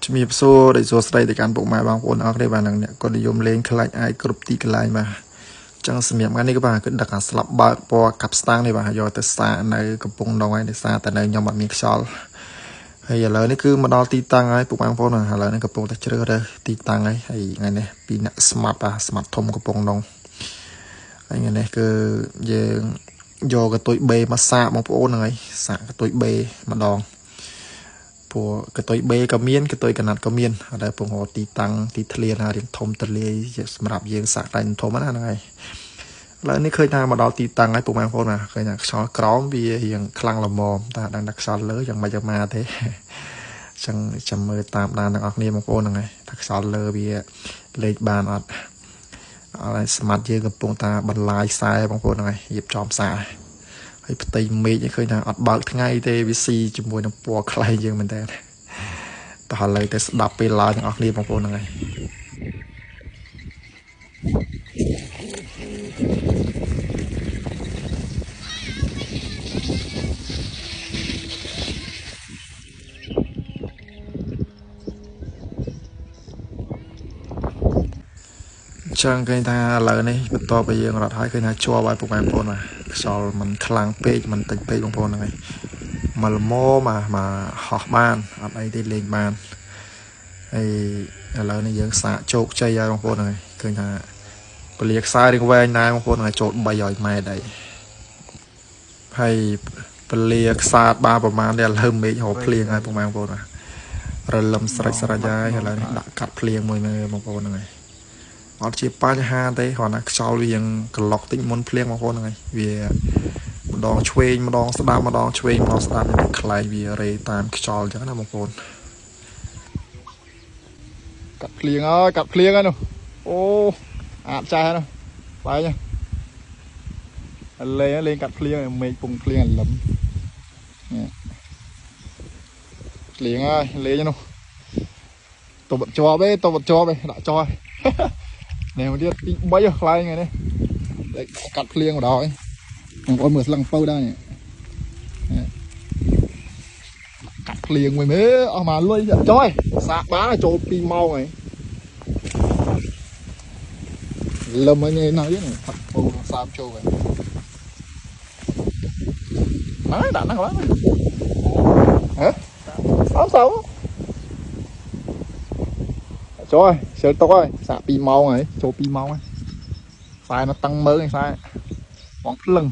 ជំរាបសួរដែលសួស្តីទៅកាន់ពុកម៉ែបងប្អូនអរគ្នាបាទនឹងអ្នកគាត់និយមលេងខ្លាចអាយគ្រប់ទីកន្លែងបាទអញ្ចឹងសម្រាប់ថ្ងៃនេះក៏បាទគឺដឹកអាស្លាប់បើកពណ៌កាប់ស្តាំងនេះបាទយកទៅសាកនៅកំពង់ដងហើយដោយសារតែនៅខ្ញុំអត់មានខ្យល់ហើយឥឡូវនេះគឺមកដល់ទីតាំងហើយពុកម៉ែបងប្អូនបាទឥឡូវនេះកំពុងតែជ្រើសរើសទីតាំងហើយហើយថ្ងៃនេះពីអ្នកស្មាត់បាទស្មាត់ធំកំពង់ដងហើយថ្ងៃនេះគឺយើងយកកតុយ B មកសាកបងប្អូនហ្នឹងហើយសាកកតុយ B ម្ដង ព្រោះកតុយ B ក៏មានកតុយកណាត់ក៏មានតែពងរកទីតាំងទីធ្លាណារៀងធំទលាយសម្រាប់យើងសាកតែធំណាហ្នឹងហើយឥឡូវនេះឃើញថាមកដល់ទីតាំងហើយពុកម៉ែបងប្អូនណាឃើញថាខ្យល់ក្រោមវារៀងខ្លាំងល្មមតែដឹងថាខ្យល់លើយ៉ាងម៉េចយ៉ាងម៉ាទេអញ្ចឹងចាំមើលតាមដានទាំងអស់គ្នាបងប្អូនហ្នឹងហើយថាខ្យល់លើវាលេខបានអត់ឥឡូវស្មាត់យើងកំពុងតាបន្លាយខ្សែបងប្អូនហ្នឹងហើយរៀបចំខ្សែហើយផ្ទៃមេឃនេះឃើញថាអត់បើកថ្ងៃទេវាស៊ីជាមួយនឹងពណ៌ខ្លែងយើងមែនតើតោះឥឡូវទៅស្ដាប់ពេលឡើយទាំងអស់គ្នាបងប្អូនហ្នឹងហើយ ចឹងឃើញថាឥឡូវនេះបន្ទាប់ពីយើងរត់ហើយឃើញថាជាប់ហើយពុកម៉ែបងប្អូនបាទខ្យល់មិនខ្លាំងពេកមិនតិចពេកបងប្អូនហ្នឹងហើយមកល្មមមកមកហោះបានអត់អីទេលេងបានហើយឥឡូវនេះយើងសាកជោគជ័យហើយបងប្អូនហ្នឹងហើយឃើញថាពលាខ្សែរៀងវែងដែរបងប្អូនហ្នឹងហើយចូល300ម៉ែត្រហើយហើយពលាខ្សាតបានប្រហែលនេះឥឡូវមេឃរកភ្លៀងហើយពុកម៉ែបងប្អូនបាទរលឹមស្រេចស្រេចហើយឥឡូវនេះដាក់កាត់ភ្លៀងមួយមើលបងប្អូនហ្នឹងហើយ អត់ជាបញ្ហាទេគ្រាន់តែខ្យល់វាក្លុកតិចមុនភ្លៀងបងប្អូនហ្នឹងហើយវាម្ដងឆ្វេងម្ដងស្ដាំម្ដងឆ្វេងម្ដងស្ដាំវាខ្លែងវារេតាមខ្យល់អញ្ចឹងណាបងប្អូន កាត់ភ្លៀងហើយកាត់ភ្លៀងហើយនោះអូអាតចាស់នោះបែកលេងលេងកាត់ភ្លៀងមេឃពងភ្លៀងអាលឹមភ្លៀងហើយលេងនោះតបជាប់ទេតបជាប់ទេដាក់ចោលនេះមួយទៀតទី3ខ្លែងថ្ងៃនេះកាត់ភ្លៀងម្ដងបងប្អូនមើលស្លឹងពៅដែរនេះកាត់ភ្លៀងមួយមើលអស់មកលុយចុយសាកបានចូល2ម៉ោងហើយលឹមហ្នឹងណៅនេះផាត់ពៅសាមចូលហើយណាដាក់ហ្នឹងបានហ៎សោសោចូលជើទុកហើយសាក2ម៉ោងហើយចូល2ម៉ោងហើយខ្សែនៅតឹងមើងខ្សែបងភ្លឹង